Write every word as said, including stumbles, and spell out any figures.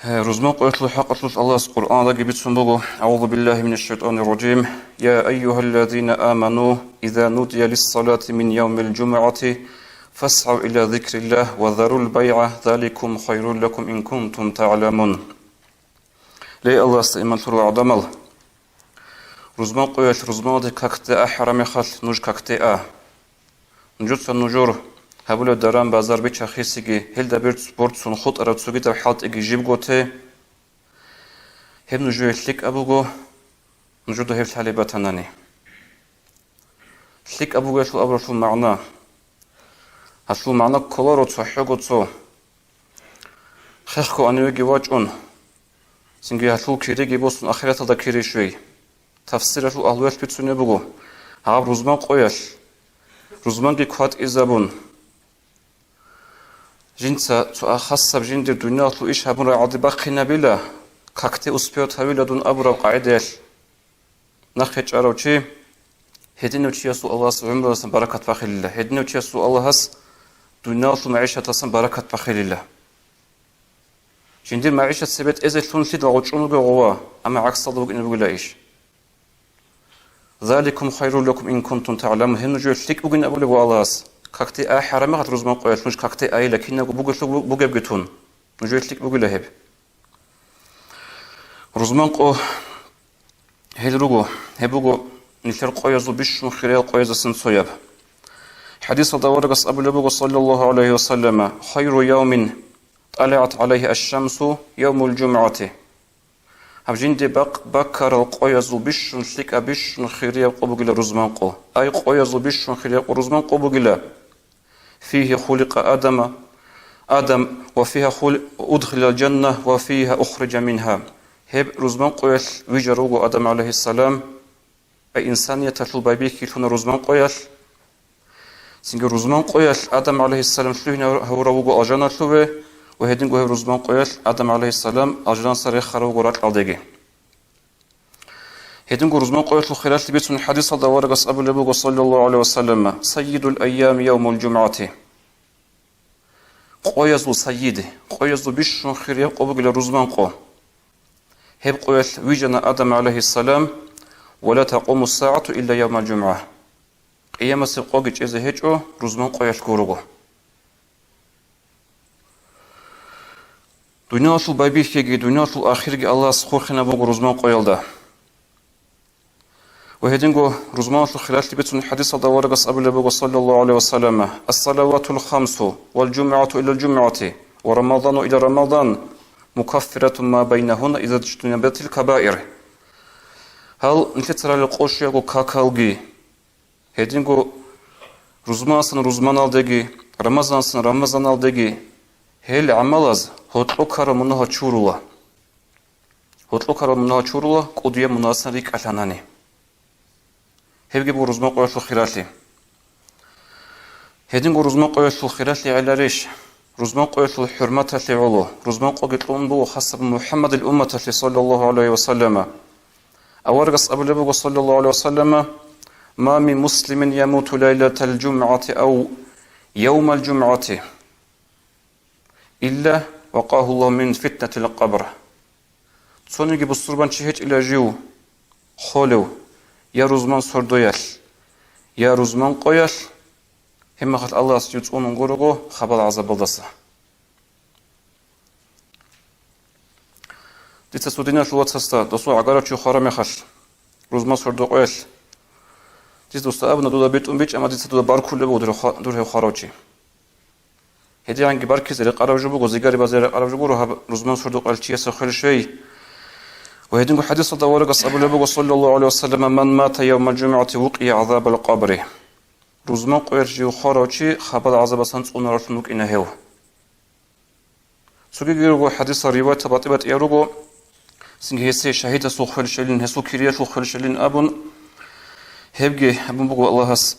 Рузман къоялъул хӀакъалъулъ Аллагьас Къуръанадаги бицун буго: «أعوذ بالله من الشيطان الرجيم. يا أيها الذين آمنوا إذا نودي للصلاة من يوم الجمعة فاسعوا إلى ذكر الله وذروا البيع ذلكم خير لكم إن كنتم تعلمون». Ле, Аллагьасда иман лъурал гӀадамал! Рузман къоялъ рузманалде какде а хӀарамехалъ нуж какде а. Нужеца нужер гьабулеб даран-базар бича-хисиги, гьелда берц-, борцун хутӀараб цогидаб хӀалтӀиги жибго те. Гьеб нужее лъикӀаб буго, нужеда гьеб лъалеб батанани. ЛъикӀаб бугелъул абуралъул магӀна. Гьалъул магӀна кколаро цохӀого цо. Хехго гьанивеги вачӀун, цинги гьалъул кириги босун ахираталда кири щвей. Тафсиралъул агьлуялъ бицунеб буго, гьаб рузман къоялъ, рузманги кватӀизабун, жинца цо хасаб жиндир дуниялалъул иш гьабун рагӀалде бахъинабила, какде успевать гьавила дун абураб къагӀидаялъ. Нахъе чӀарав чи, гьединав чиясул Аллагьас гӀумрудасан баракат бахилила, гьединав чиясул Аллагьас дуниялалъул магӀишаталдасан баракат бахилила. Жиндир магӀишат цебе тӀезе лъун лъидал гъочӀун вуго гъова, амма гӀаксалда букӀине бугила иш. «Заликум хайру лакум ин кунтум та'ламун», гьеб нужее лъикӀ бугин абулеб буго Аллагьас. Какде а хӀарамехалъ рузман къоялъ нуж какде айила, кинабго бугелъул бугебги тун. Нужее лъикӀ бугила гьеб. Рузман къо гьел руго, гьеб буго нилъер къоязул бищун хириял къоязасан цояб. ХӀадисалда аварагас абулеб буго, саллаллагьу гӀалайгьи ва саллама: «Хайру явмин тӀалигӀат гӀалайгьи аш-шамсу явмул жумгӀати». Гьаб жинде бакъ-, баккарал къоязул бищун лъикӀаб, бищун хирияб къо бугила рузман къо. Ай, къоязул бищун хирияб къо рузман къо бугила. «Фигьи хуликъа Адама, Адам, ва фигьа хули-, удхилал жанна, ва фигьа ухриджа мингьа». Гьеб рузман къоялъ вижарав вуго Адам гӀалайгьиссалам, ай инсанияталъул байбихьи лъуна рузман къоялъ. Цинги рузман къоялъ Адам гӀалайгьиссалам лъугьине гьавурав вуго алжаналъуве, ва гьединго гьеб рузман къоялъ Адам гӀалайгьиссалам алжанаса рехарав вуго ракьалдеги. Гьединго рузман къоялъул хиралъи бицун хӀадисалда аварагас абулеб буго, саллаллагьу гӀалайгьи ва саллама: «Саййидул айями явмул жумгӀати». Къоязул саййиди, къоязул бищун хирияб къо бугила рузман къо. Гьеб къоялъ вижана Адам гӀалайгьиссалам: «Ва ла такъуму ссагӀату илла явмал жумгӀа». Къиямасеб къоги чӀезе гьечӀо рузман къоялъго руго. Дуниялалъул байбихьиги, дуниялалъул ахирги Аллагьас хурхинаб буго рузман къоялда. Ва гьединго рузманалъул хиралъи бицун хӀадисалда аварагас абулеб буго, саллаллагьу гӀалайгьи ва саллама: «Ас-салаватул хамсу, вал жумгӀату илал жумгӀати, ва рамазану ила рамазан, мукаффиратун ма байнагьунна иза жтунибатил кабаир». Гьал нилъеца ралел къо щуялго какалги, гьединго рузманасан рузманалдеги, рамазанасан рамазаналдеги, гьел гӀамалаз гьоркьо ккарал мунагьал чурула. Гьоркьо ккарал мунагьал чурула, кӀудияб мунагьасан рикӀкӀалъанани. Гьебги буго рузман къоялъул хиралъи. Гьединго рузман къоялъул хиралъи гӀеларищ? Рузман къоялъул хӀурматалъе гӀоло. Рузман къоги кьун буго хасаб МухӀаммадил умматалъе, саллаллагьу гӀалайгьи ва саллама. Аварагас абулеб буго, саллаллагьу гӀалайгьи ва саллама: «Ма мин муслимин ямуту лайлатал жумгӀати ав явмал жумгӀати». «Илла вакъагьуллагьу мин фитнатил къабр». Цониги бусурбанчи гьечӀила жив холев я рузман сордоялъ, я рузман къоялъ, гьебмехалъ Аллагьас жив цӀунун гурого хабал гӀазабалдаса. Дица цо диналъул вацасда досул гӀагарав чи хвараб мехалъ, рузман сордо къоялъ, дица досда абуна: «Дуда битӀун бичӀ, амма дица дуда баркулеб буго дур хва-, дур гьев хварав чи». ГьедигӀанги баркизе рекъараб жо буго, зигари базе рекъараб жо гуро гьаб рузман сордо къоялъ чиясе хвел щвей. Ва гьединго хӀадисалда аварагас абулеб буго, саллаллагьу гӀалайгьи ва саллама: «Ман мата явмал жумгӀати вукъия гӀазабал къабри». Рузман къоялъ жив хварав чи хабал гӀазабасан цӀунаралъун вукӀина гьев. Цогиги руго хӀадисал риваятал батӀи-батӀиял руго, цинги гьесие шагьидасул хвел щвелин, гьесул кириялъул хвел щвелин абун, гьебги гьабун буго Аллагьас